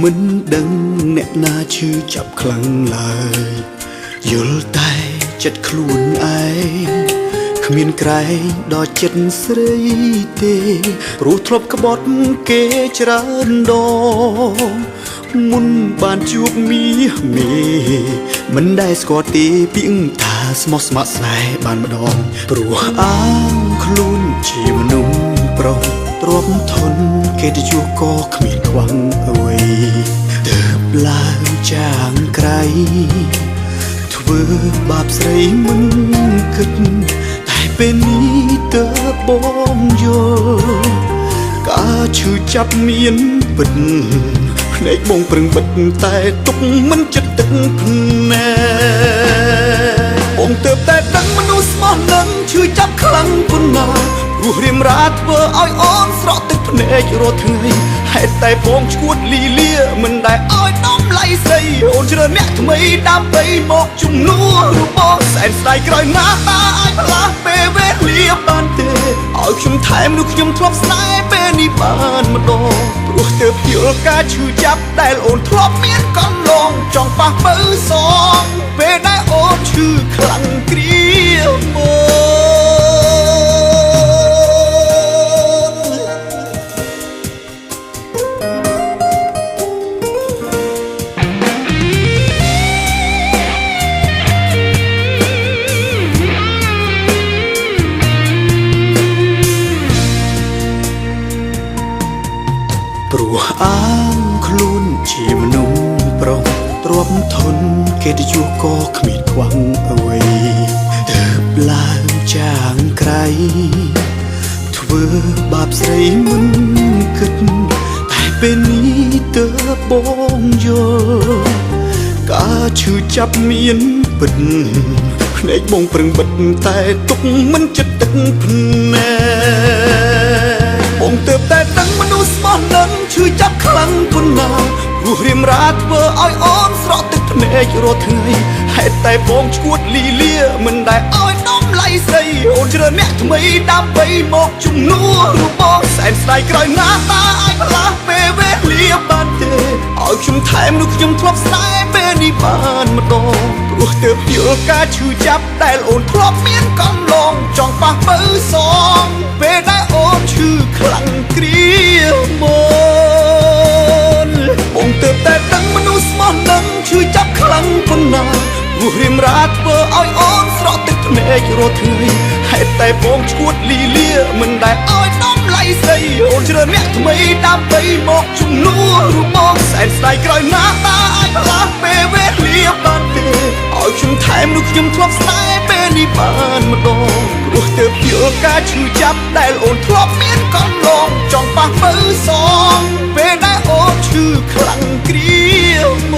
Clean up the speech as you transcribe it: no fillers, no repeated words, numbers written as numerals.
មិនដឹងអ្នកណាឈឺចាប់ខ្លាំងឡើយយល់តែចិត្តខ្លួនឯងគ្មានក្រែងដល់ចិត្តស្រីទេព្រោះធ្លាប់ក្បត់គេច្រើនដងមុនបានជួបមីមេមិនដែលស្គាល់ទេពីងថាស្មោះស្ម័គ្រស្នេហ៍បានម្ដងព្រោះអាងខ្លួនជាមនុស្សប្រុសទ្រាំធន់កិត្តិយសក៏គ្មានខ្វាំងអ្វីទើបឡើងចាងក្រៃធ្វើបាបស្រីមិនគិតតែពេលនេះទើបបងយល់ការឈឺចាប់មានពិតភ្នែកបងប្រឹងបិទតែទុកមិនចិត្តទឹកភ្នែកបងទើបតែដឹងមនុស្សស្មោះនឹងឈឺចាប់ខ្លាំងប៉ុណ្ណាព្រោះរៀមរាធ្វើឲ្យអូនស្រក់ទឹកភ្នែករាល់ថ្ងៃហេតុតែបងឈួតលីលាមិនដែលឲ្យតម្លៃស្រីអូនជ្រើអ្នកថ្មីដើម្បីមកជំនួសរូបបងសែនស្ដាយក្រោយណាតាអាចផ្លាស់ពេលវេលាបានទេឲ្យខ្ញុំថែមនោះខ្ញុំធ្លាប់ស្នេហ៍ពេលនេះបានម្ដងព្រោះទើបយល់ការឈឺចាប់ដែលអូនធ្លាប់មានកន្លងចង់ប៉ះពៅសងពេលដែលអូនឈឺខ្លាំងគ្រាមកព្រោះអាងខ្លួនជាមនុស្សប្រុសទ្រាំធន់កិត្តិយសក៏គ្មានខ្វាំងអ្វីទើបឡើងចាងក្រៃធ្វើបាបស្រីមិនគិតតែពេលនេះទើបបងយល់ការឈឺចាប់មានពិតភ្នែកបងប្រឹងបិទតែទុកមិនចិត្តទឹកភ្នែកបងទើបតែដឹងមនុស្សស្មោះនឹងឈឺចាប់ខ្លាំងប៉ុណ្ណាព្រោះរៀមរាធ្វើឲ្យអូនស្រក់ទឹកភ្នែករាល់ថ្ងៃហេតុតែបងឈួតលីលាមិនដែលឲ្យតម្លៃស្រីអូនជ្រើអ្នកថ្មីដើម្បីមកជំនួសរូបបងសែនស្ដាយក្រោយណាតាអាចផ្លាស់ពេលវេលាបានទេឲ្យខ្ញុំថែមនោះខ្ញុំធ្លាប់ស្នេហ៍ពេលនេះបានម្ដងព្រោះទើបយល់ការឈឺចាប់ដែលអូនធ្លាប់មានកន្លងចង់ប៉ះពៅសងពេលដែលអូនឈឺខ្លាំងគ្រាមកបងទើបតែដឹងមនុស្សស្មោះនឹងឈឺចាប់ខ្លាំងប៉ុណ្ណាព្រោះរៀមរាធ្វើឲ្យអូនស្រក់ទឹកភ្នែករាល់ថ្ងៃហេតុតែបងឈួតលីលាមិនដែលឲ្យតម្លៃស្រីអូនជ្រើអ្នកថ្មីដើម្បីមកជំនួសរូបបងសែនស្ដាយក្រោយណាតាអាចផ្លាស់ពេលវេលាបានទេឲ្យខ្ញុំថែមនោះខ្ញុំធ្លាប់ស្នេហ៍ពេលនេះបានម្ដងព្រោះទើបយល់ការឈឺចាប់ដែលអូនធ្លាប់មានកន្លងចង់ប៉ះពៅសងពេលដែលអូនឈឺខ្លាំងគ្រាម